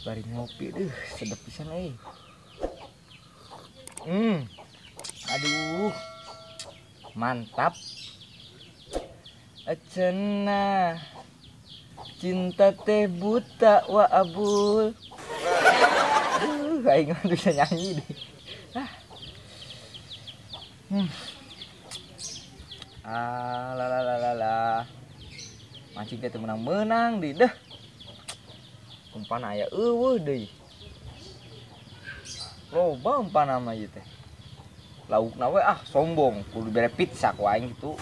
Bari ngopi deh, sedep pisan euy. Aduh. Mantap. Cenah. Cinta teh buta wa abul. Aduh, aing mah bisa nyanyi deh. Ah, la la la la la. Mancing teh menang-menang di deh. Umpan aya eueuh deui. Loba umpan mah ieu teh. Laukna we ah sombong, kudu bere pizza ku aing kitu.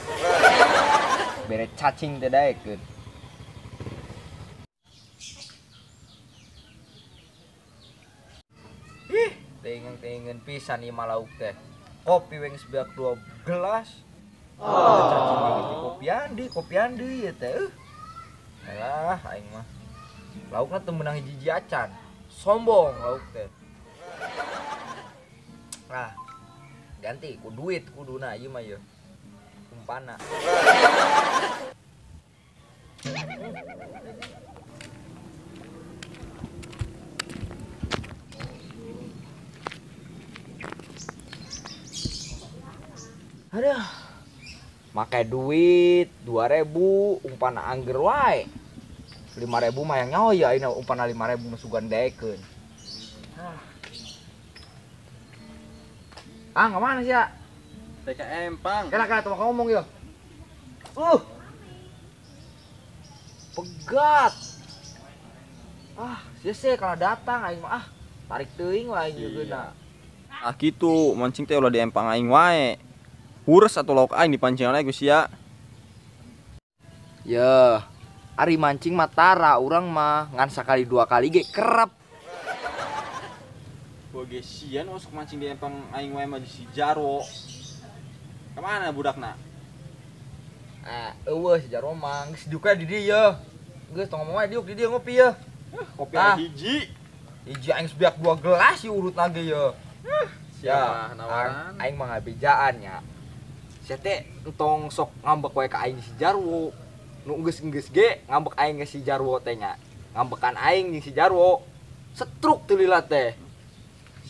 Bere cacing teh daekeun. Ih, teuing-teuingeun pisan ieu mah lauk teh. Kopi we geus beak 2 gelas. Oh. Cacing geus dikopian deui ieu teh. Alah, aing mah. Laukna teu meunang hiji-hiji acan. Sombong lauk teh. Nah, ganti ku duit kuduna ieu mah ieu. Umpana. Aduh. Make duit 2000 umpana angger wae. 5000 mah yang nyaho ya ayeuna umpana 5000 mah sugan daekeun. Ah, ka mana sih ya? TKM, Pang. Kena tuh ngomong yo. Pegat. Ah, sia kalau datang aing mah ah, tarik teuing lah aing jeung. Ah kitu, mancing teh ulah di empang aing wae. Hures atuh lauk aing dipancing ku sia. Yeuh. Ari mancing mah tara urang mah ngan sakali dua kali ge kerep. Boge sian osok mancing di empang aing wae mah si Jarwo. Kemana budakna? Ah, eueuh si Jarwo mah geus diuk di dieu. Geus tong ngomong wae diuk di dieu ngopi ye. Kopi hiji. Hiji aing sebiak 2 gelas ieu urut lagi ye. Sia nawaran. Aing mah ngabejaan nya. Sia teh entong sok ngambek wae ka aing si Jarwo. Nu geus-geus ge ngambek aing si Jarwo teh nya. Ngambekan aing jeung si Jarwo. Setruk teu lila teh.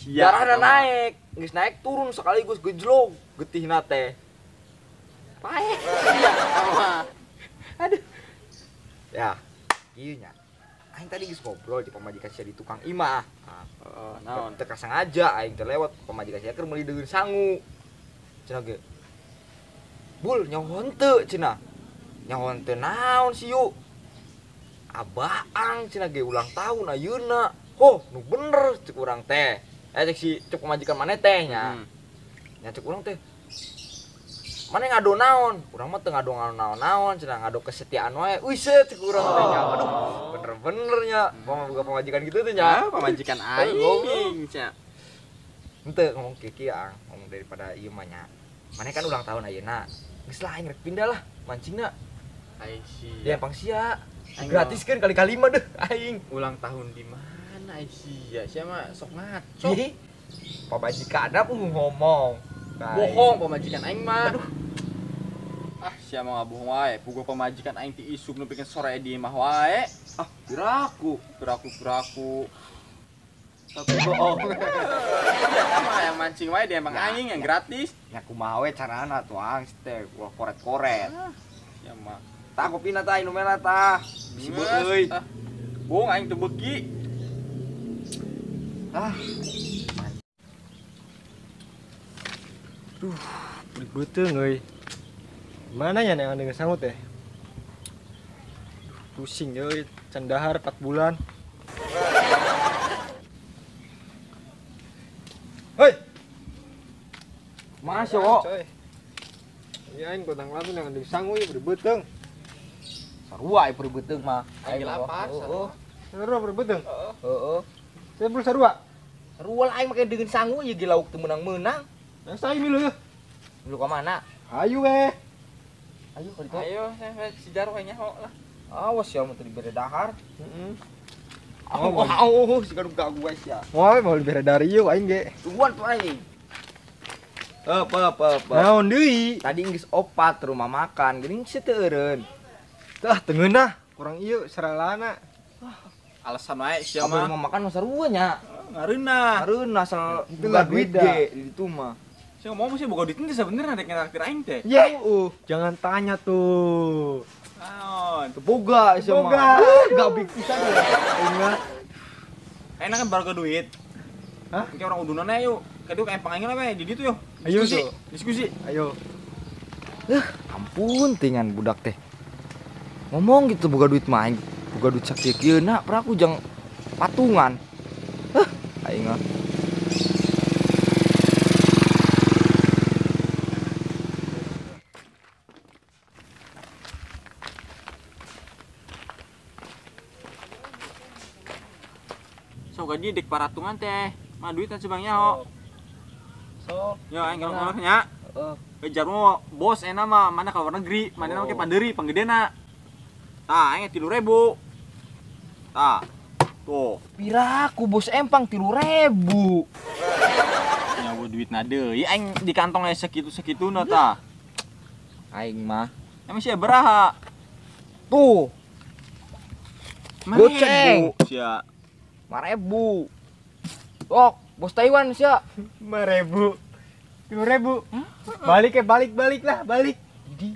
Darahna naik, geus naik turun sekaligus gejlog getihna teh. Paeh. Aduh. Ya, ieu nya. Aing tadi geus ngobrol di pamajikan sia di tukang imah. Heeh, naon? Teu kasengaja aing teh lewat pamajikan sia keur meuli deungeun sangu. Cenah ge. Bul nyaho henteu cenah. Nyaho henteu naon siu? Abaang cenah ge ulang tahun ayeuna. Hoh, nu bener cek urang teh. Cek si cek pamajikan maneh teh nya. Nya cek urang teh. Maneh ngado naon? Urang mah teu ngado naon-naon, cenah ngado kesetiaan wae. Wih, cek urang teh nya. Aduh, bener-bener nya. Boga pamajikan kitu teh nya. Pamajikan aing nya. Henteu ngomong kieu ang, ngomong daripada ieu mah nya. Maneh kan ulang tahun ayeuna. Geus lah aing rek pindah lah mancingna. Aing sia. Di empang sia. Gratis kan kali-kali mah deh aing. Ulang tahun di mana aing sia? Sia mah sok ngaco. Ih, pamajikanna pun ngomong. Bohong pamajikan aing mah. Aduh. Ah, sia mah ngabohong wae. Puguh pamajikan aing ti isuk nu pikeun sore di imah wae. Ah, piraku, piraku. Tapi bohong. Ya mah yang mancing wae di empang aing yang gratis. Nya kumaha we carana tuh ang teh ulah koret-koret. Sia mah. Tah kopina tah inu mela tah. Bisi beueuy. Bohong aing teu beuki. Ah. Duh, perih beuteung euy. Mana nya yang deungeun sangu teh? Duh, pusing euy, can dahar 4 bulan. Hei. Mas yo. Iya aing godang lamun yang deungeun sangu ieu perih beuteung. Sarua ieu perih beuteung mah. Aing lapar. Sarua perih beuteung? Heeh. Saya perlu sarua. Sarua lah aing make deungeun sangu ieu ge lauk teu meunang-meunang. Nah, saya milu yeuh. Milu ka mana? Hayu we. Ayo ka ditu. Ayo, saya si Jarwo nyaho lah. Awas ya mun teu dibere dahar. Heeh. Au, si gaduh gagu sia. Moal mau dibere dari ieu aing ge. Tungguan tuh aing. Apa. Naon deui? Tadi geus opat rumah makan, geuning sia teu eureun. Tah teu ngeunah, kurang ieu saralana. Alasan wae sia mah. Abah makan mah sarua nya. Ngareunah. Ngareunah asal boga duit ge di ditu mah. Sia ngomong sih boga duit teh sebenarnya rek nraktir aing teh. Ye. Jangan tanya tuh. Naon? Teu boga sia mah. Gabik pisan ya. Ingat. Enak kan baru ke duit. Hah? Engke orang udunan ayo. Kadieu ka empang aing lah we di ditu yo. Ayo diskusi, diskusi. Ayo. Ampun tingan budak teh. Ngomong gitu boga duit mah aing, boga duit sakieu-kieuna peraku jang patungan. Aing mah. So gaji dek paratungan teh. Mah duit teh bang nyaho. So, yo aing kalau nya. Heeh. Jarwo bos enak mah mana ke luar negeri, mana make panderi panggedena. Tah, aing 3.000. Tah. Tuh. Piraku bos empang 3.000. Nyawa duit na deui aing di kantong aya sakitu-sakituna tah. Aing mah. Emang sia beraha? Tuh. Goceng sia. 5.000. Ok, bos Taiwan sia. 5.000. 3.000. Balik ya, balik lah, balik. Di.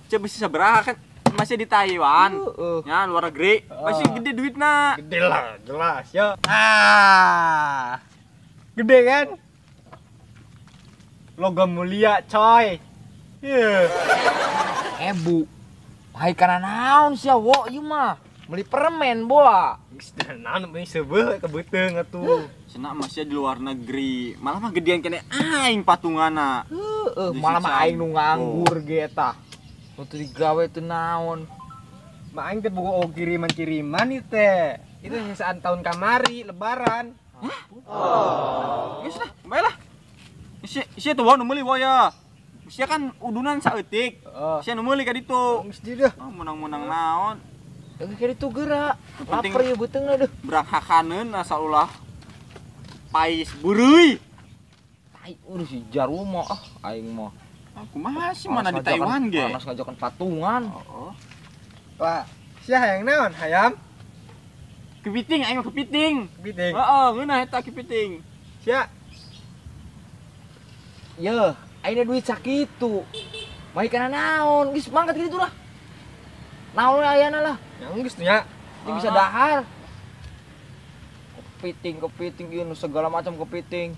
Coba bisa sabaraha kan masih di Taiwan. Ya, luar negeri. Masih gede duitna. Gede lah, jelas ya. Ah. Gede kan? Logam mulia, coy. Iya. Yeah. Ebu. Hai kana naon sia wo ieu mah? Beli permen boa. Geus naon meuni seubeuh ka beuteung atuh. Cenah masih di luar negeri. Malah mah gedean kene aing patungana. Heeh, malah mah aing nu nganggur ge eta. Nu teu digawe teu naon. Mah aing teh bogo kiriman-kiriman ieu teh. Itu sisaan tahun kamari lebaran. Hah? Oh. Geus lah, bae lah. Sia tuh nu meuli ya. Sia kan udunan saeutik. Sia nu meuli ka ditu. Geus di deh. Oh, menang-menang naon. Kayak itu gerak, lapar ya beuteungna deuh. Berakhakaneun asal ulah pais bureuy. Tai urus si Jarwo mah ah aing mah. Aku masih mana di Taiwan ge. Panas ngajakan patungan. Heeh. Wah, sia hayang naon? Hayam? Kepiting aing mah kepiting. Kepiting. Heeh, ngeunah eta kepiting. Sia. Yeuh, aing duit sakitu. Mah kana naon? Geus mangkat kitu lah. Naon ayana lah. Yang geus nya. Ini bisa dahar. Kepiting, kepiting ieu nu segala macam kepiting.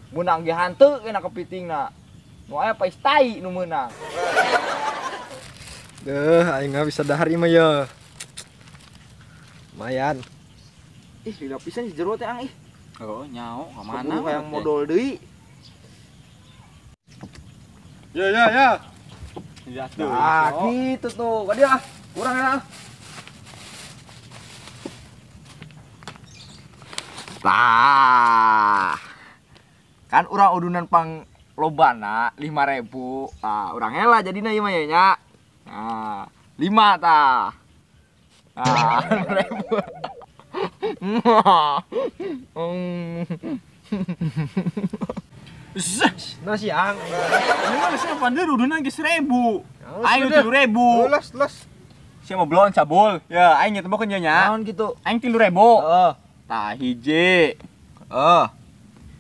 Meunang ge hanteu kena kepitingna. Nu aya pais tai nu meunang. Deuh, aing mah bisa dahar ieu mah ye. Lumayan. Ih, lila pisan si jero teh ang ih. Oh, nyao ka mana? Hayang modol deui. Ya ya ya. Ah, gitu tuh. Ka dia ah. Kurang ya. Tah. Kan urang udunan pang lobana 5.000. Tah, urang hela jadina ieu mah ye nya. Nah, 5 tah. Nah, 5.000. Nah siang. Ini mah geus pandir udunan geus 1.000. Aing 3.000. Los, los. Sia mau belon cabul. Ya, aing nyetempokeun nya nya. Naon kitu? Aing 3.000. Heeh. Tah hiji. Heeh.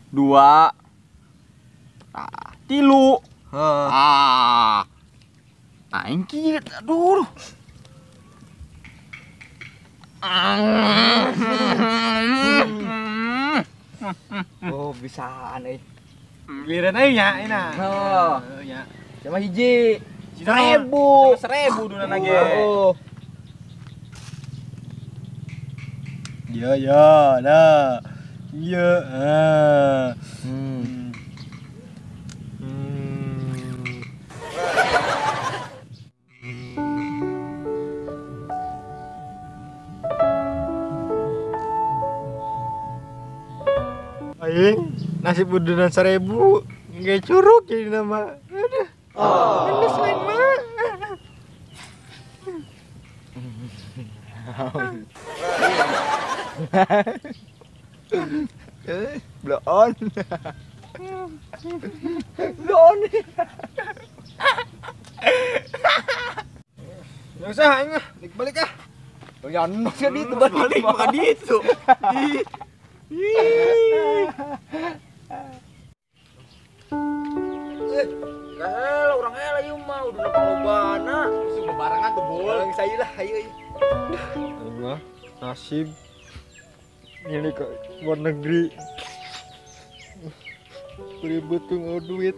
2. Tah 3. Heeh. Ah. Aing kieu aduh. Oh, bisaan euy. Giliran aing nya euna. Heeh. Nya. Sama hiji. 1.000. 1.000 dunan lagi. Oh. Ya ya, nah. Ya. Ah. Aing nasib udunan 1.000 nggak curug jadi nama. Aduh. Oh. Ini selain mah. Bloon. Bloon. Nggak usah aing ah, balik ah. Ya nos ka dito balik Balik maka dito. Ih. Ih. Gahel urang hela ieu mah udah palobana. Geus bebarengan tuh bol. Urang saya lah ayo. Mah nasib ini ke luar negeri. Ribut tuh nggak duit.